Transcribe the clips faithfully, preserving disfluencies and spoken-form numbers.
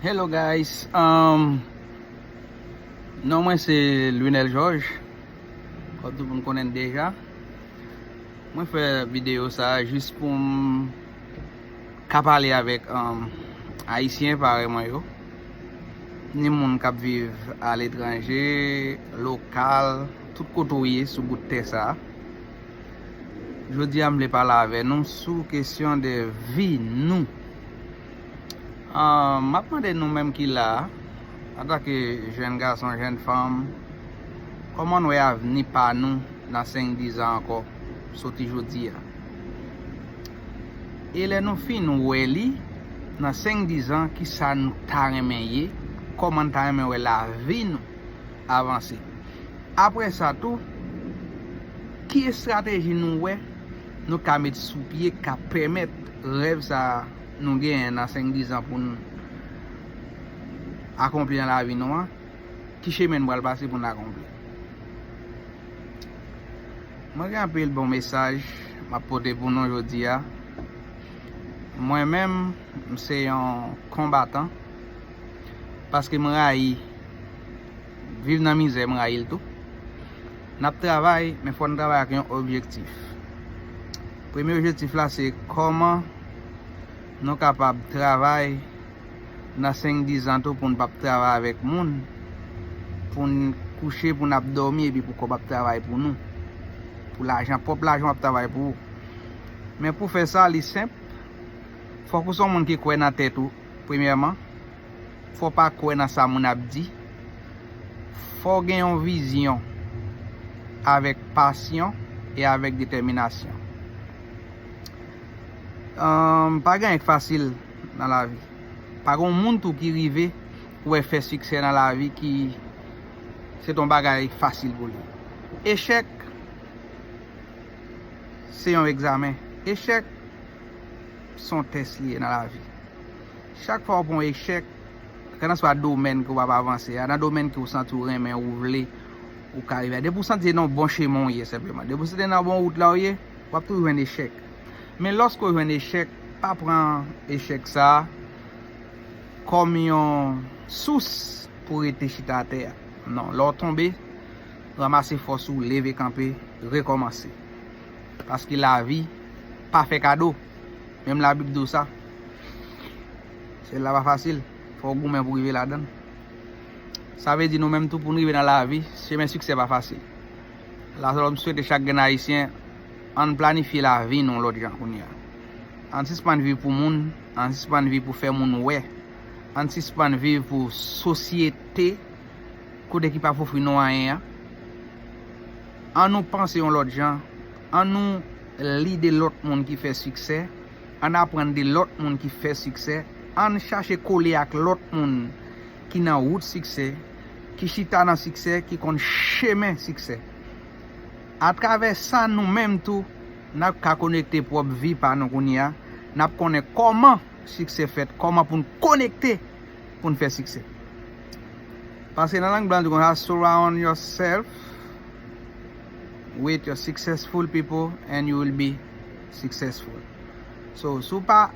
Hello guys, um, non mwen se Lunel Georges, kòm tout moun konnen deja. Mwen fè videyo sa a jis pou m ka pale avèk um, Ayisyen parèy mwen yo, ni moun k ap viv aletranje, lokal, tout kote w ye sou bout tè sa a. Jodi a, m vle pale avè nou sou kesyon de vi nou. Ah, m ap mande nou menm ki la a, antanke jèn gason, jèn fanm, kòman n wè avni pa nou nan senk, diz an ankò, soti jodi a? E lè nou fin wè li, nan senk, diz an, ki sa nou ta renmen ye? Kòman n ta renmen wè lavi nou avanse? Apre sa tou, ki estrateji nou wè nou ka met sou pye k ap pèmèt rèv sa a nou genyen nan senk, diz an pou n akonpli nan lavi nou an? Ki chemen n pral pase pou n akonpli? Mwen gen anpil bon mesaj m ap pote pou nou jodi a. Mwen menm, m se yon konbatan paske m rayi viv nan mizè, m rayi l tou. N ap travay, men fò n travay ak yon objektif. Premye objektif la se kòman nou kapab travay nan senk, diz an tou pou n p ap travay avèk moun, pou n kouche, pou n ap dòmi epi pou kòb ap travay pou nou. Pou lajan, pwòp lajan w ap travay pou ou. Men pou fè sa, li senp. Fòk ou se yon moun ki kwè nan tèt ou, premyèman. Fò w pa kwè nan sa moun ap di. Fò w gen yon vizyon avèk pasyon e avèk detèminasyon. Ahn, pa gen anyen k fasil nan lavi. Pa gen yon moun tou ki rive ou wè fè siksè nan lavi ki se t yon bagay fasil pou li. Echèk se yon egzamen. Echèk se yon tès li ye nan lavi. Chak fwa w pran yon echèk, kèlkanswa domèn ke w ap avanse a, nan domèn ke w santi w renmen, ou vle, ou ka rive a. Depi w santi se nan yon bon chemen w ye senpleman. Depi w santi se nan bon wout la w ye, w ap toujou jwenn echèk. Men lòske w jwenn echèk, pa pran echèk sa a kòm yon sous pou w rete chita atè a. Non, lè w tonbe, ranmase fòs ou, leve kanpe, rekòmanse. Paske lavi pa fè kado. Menm Labib di w sa. Syèl la pa fasil. Fò w goumen pou w rive ladan l. Sa vle di nou menm tou pou n rive nan lavi, chemen siksè pa fasil. La sa m swete chak grenn Ayisyen, ann planifye lavi nou yon lòt jan kounye a. Ann sispann viv pou moun, ann sispann viv pou fè moun wè. Ann sispann viv pou sosyete kote ki p ap ofri nou anyen an. Ann nou panse yon lòt jan, ann nou li de lòt moun ki fè siksè, ann aprann de lòt moun ki fè siksè, ann chache kole ak lòt moun ki nan wout siksè, ki chita nan siksè, ki konn chemen siksè. Atravè sa, nou menm tou, n ap ka konekte pwòp vi pa nou kounye a, n ap konnen kòman siksè fèt, kòman pou n konekte pou n fè siksè. Paske nan lang blan di konsa, surround yourself with your successful people and you will be successful. So, si w pa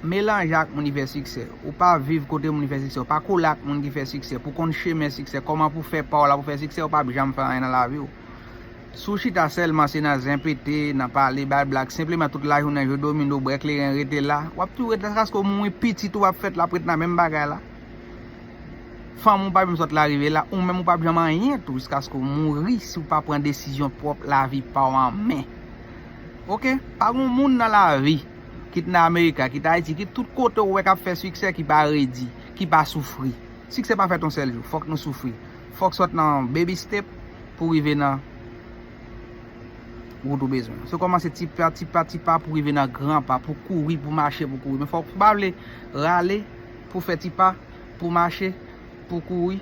melanje ak moun ki fè siksè, ou pa viv kote moun ki fè siksè, ou pa kole ak moun ki fè siksè, pou konn chemen siksè, kòman pou fè pa w la pou fè siksè, ou p ap janm fè anyen nan lavi w. Si w chita sèlman se nan zen pete, nan pale, bay blag, senpleman tout lajounen jwe domino, bwè kleren, rete la, w ap toujou rete la jiskaske w mouri, pitit ou ap fèt l ap ret nan menm bagay la. Fanm ou pa menm sot la rive la, ou menm ou p ap janm anyen tou jiskaske w mouri si w pa pran desizyon pwòp lavi pa w an men. Oke? Pa gen moun nan lavi, kit nan Amerika, kit Ayiti, kit tout kote w wè k ap fè siksè ki pa redi, ki pa soufri. Siksè pa fèt yon sèl jou, fòk nou soufri. Fòk sot nan baby step pou rive nan wout ou bezwen. Se kòmanse ti pa, ti pa, ti pa pou rive nan gran pa, pou kouri, pou mache, pou kouri. Men fòk ou pa vle rale pou fè ti pa, pou mache, pou kouri,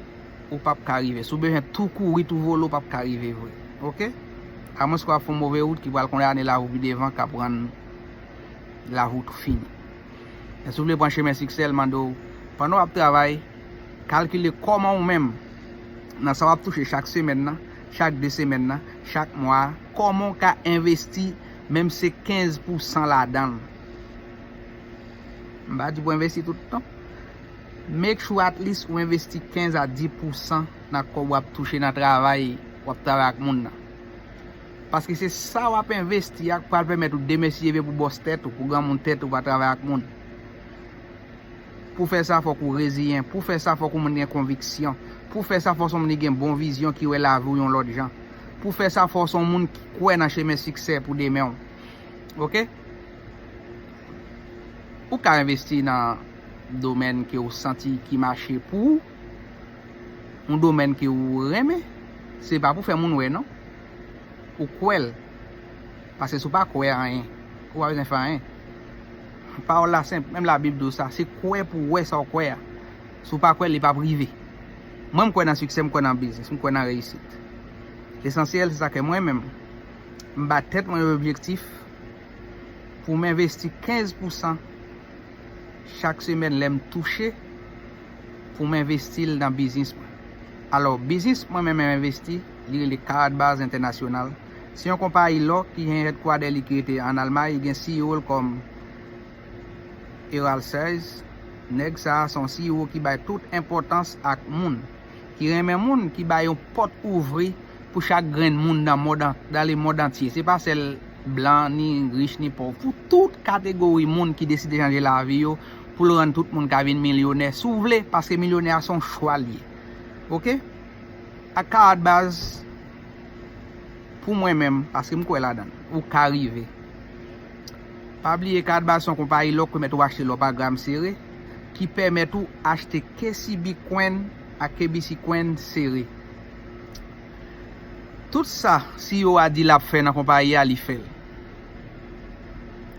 ou p ap ka rive. Si w bezwen tou kouri, tou vole, ou p ap ka rive vre. Oke? Amwenske w ap fè yon move wout ki pral kondane lavi w pi devan, k ap rann lavi w tou fini. Men si w vle pran chemen siksè, l mande w, pandan w ap travay, kalkile kòman ou menm, nan sa w ap touche chak semèn nan, chak de semèn nan, chak mwa a, kòman w ka envesti menm se kenz pousan ladan l. M pa di pou envesti tout tan, Make sure at least ou envesti kenz a dis pousan nan kòb w ap touche nan travay w ap travay ak moun nan. Paske se sa w ap envesti a k pral pèmèt ou demen si Dye vle pou bòs tèt ou, pou granmoun tèt ou, pa travay ak moun. Pou fè sa, fòk ou reziyen. Pou fè sa, fòk ou moun gen konviksyon. Pou fè sa, fòk se yon moun ki gen bon vizyon, ki wè lavi w yon lòt jan. Pou fè sa, fòk se yon moun ki kwè nan chemen siksè pou demen w. Oke? Ou ka envesti nan domèn ke w santi ki mache pou ou, yon domèn ke w renmen. Se pa pou fè moun wè, non. Ou kwè l. Paske si w pa kwè anyen, ou pa bezwen fè anyen. Pawòl la senp, menm Labib di w sa, se kwè pou w wè sa w kwè a. Si w pa kwè l, li p ap rive. Mwen, m kwè nan siksè, m kwè nan biznis, m kwè nan reyisit. Lesansyèl, se sa ke mwen menm, m ba tèt mwen yon objektif pou m envesti kenz pousan chak semèn lè m touche pou m envesti l nan biznis mwen. Alò, biznis mwen menm m envesti, li rele Karat Bars Entènasyonal. Se yon konpayi lò ki gen headquarter li ki rete ann Almay, li gen C E O l kòm Erald Seize. Nèg sa a se yon C E O ki bay tout enpòtans ak moun, ki renmen moun, ki bay yon pòt ouvri pou chak grenn moun nan mond an-, dans le monde entier. Se pa sèl blan, ni rich, ni pòv. Pou tout kategori moun ki deside chanje lavi yo, pou l rann tout moun ka vin milyonè, si w vle, paske milyonè a se yon chwa l ye. Oke? Ak Karat Bars, pou mwen menm, paske m kwè ladan l, ou ka rive. Pa bliye Karat Bars se yon konpayi lò k pèmèt ou achte lò pa gram sere, ki pèmèt ou achte K C B Coin ak K B C Coin sere. Tout sa C E O a di l ap fè nan konpayi a, li fè l.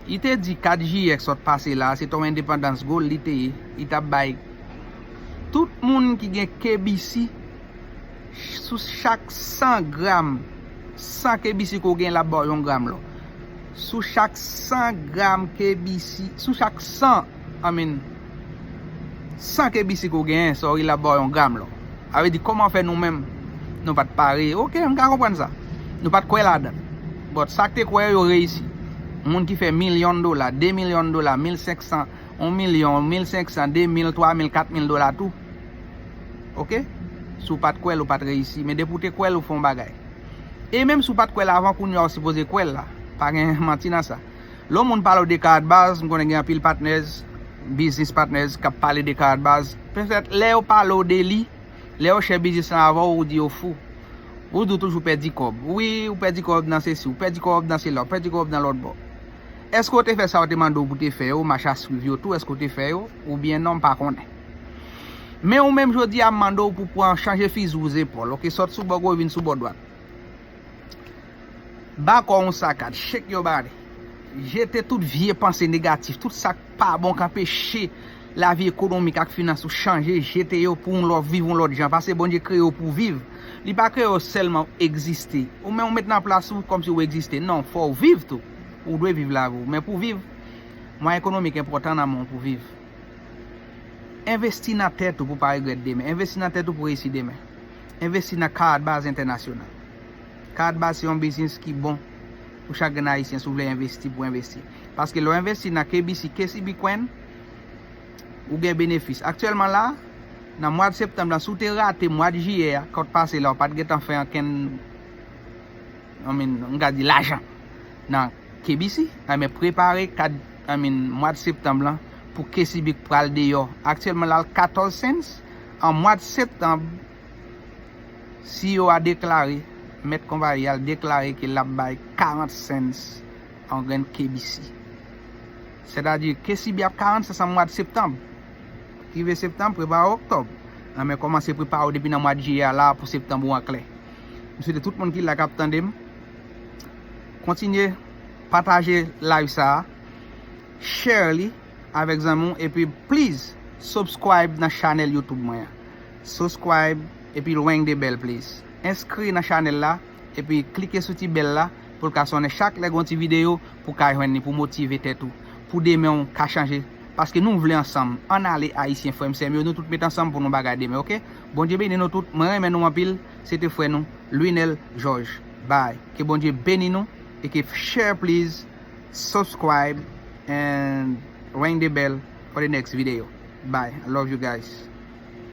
Li te di kat jiyè k sot pase la, se t on endepandans goal li te ye, li t ap bay tout moun ki gen K B C, sou chak san gram, san K B C ke w gen, l ap ba w yon gram lò. Sou chak san gram K B C, sou chak san, I mean, san K B C ke w genyen, sorry, l ap ba w yon gram lò. Sa vle di, kòman fè nou menm, nou pa t pare? Oke, m ka konprann sa. Nou pa t kwè ladan l. But sa k te kwè yo, yo reyisi. Moun ki fè milyon dola, de milyon dola, mil senk san, yon milyon, mil senk san, de mil, twa mil, kat mil dola tou. Oke? Si w pa t kwè l, ou pa t reyisi. Men depi w te kwè l, ou fè yon bagay. E menm si w pa t kwè l avan, kounye a w sipoze kwè l la. Pa gen manti nan sa. Lè yon moun pale w de Karat Bars, m konnen gen anpil partners, business partners k ap pale de Karat Bars. Petèt lè yo pale w de li, lè yo share biznis lan avè w, ou di yo fou. Ou di w toujou pèdi kòb. Wi, ou pèdi kòb nan sesi, ou pèdi kòb nan sela, ou pèdi kòb nan lòt bò. Èske w te fè sa yo te mande w pou te fè yo, mache a swiv yo tou, èske w te fè yo? Oubyen non, m pa konnen. Men ou menm jodi a, m mande w pou pran, chanje fizi w zepòl, oke, sòt sou bò goch vin sou bò dwat. Ba kò w yon sakad, shake your body. Jete tout vye panse negatif, tout sa k pa bon k anpeche lavi ekonomik ak finans ou chanje, jete yo pou yon lòt, viv yon lòt jan. Paske Bondye kreye w pou w viv. Li pa kreye w sèlman egziste. Ou menm ou met nan plas ou kòmsi ou egziste. Non, fò w viv tou. Ou dwe viv lavi w. Men pou w viv, mwayen ekonomik enpòtan nan men w pou w viv. Envesti nan tèt ou pou w pa regrèt demen. Envesti nan tèt ou pou w reyisi demen. Envesti nan Karat Bars Entènasyonal. Karat Bars se yon biznis ki bon pou chak grenn Ayisyen si w vle envesti, pou w envesti. Paske lè w envesti nan K B C, K C B Coin, ou gen benefis. Aktyèlman la, nan mwa septanm lan, si w te rate mwa jiyè a, k ap pase la, ou pa t gentan fè ankenn, I mean, m ka di lajan nan K B C, enben prepare kad, I mean, mwa septanm lan pou K C B k pral deyò. Aktyèlman la, l katòz cents. An mwa septanm, C E O a deklare, mèt konpayi a deklare ke l ap bay karant cents an grenn K B C. Sètadi, K C B ap karant cents an mwa septanm. Rive septanm, prepare w oktòb. Enben kòmanse prepare w depi nan mwa jiyè a la pou septanm ou an klè. M swete tout moun ki la k ap tande m kontinye pataje live sa a, share li avèk zanmi w, epi please subscribe nan chanèl YouTube mwen an. Subscribe epi ring the bell, please. Enskri nan chanèl la epi klike sou ti bèl la pou l ka sonnen chak lè gen yon ti videyo pou w ka jwenn li, pou motive tèt ou, pou demen w ka chanje. Paske nou vle ansanm. Ann ale, Ayisyen, frè m, sè m yo, nou tout met ansanm pou nou bagay demen, oke? Bondye beni nou tout. Mwen renmen nou anpil. Se te frè nou, Louinel Georges. Bye. Ke Bondye beni nou e ke share, please, subscribe, and ring the bell for the next video. Bye. I love you guys.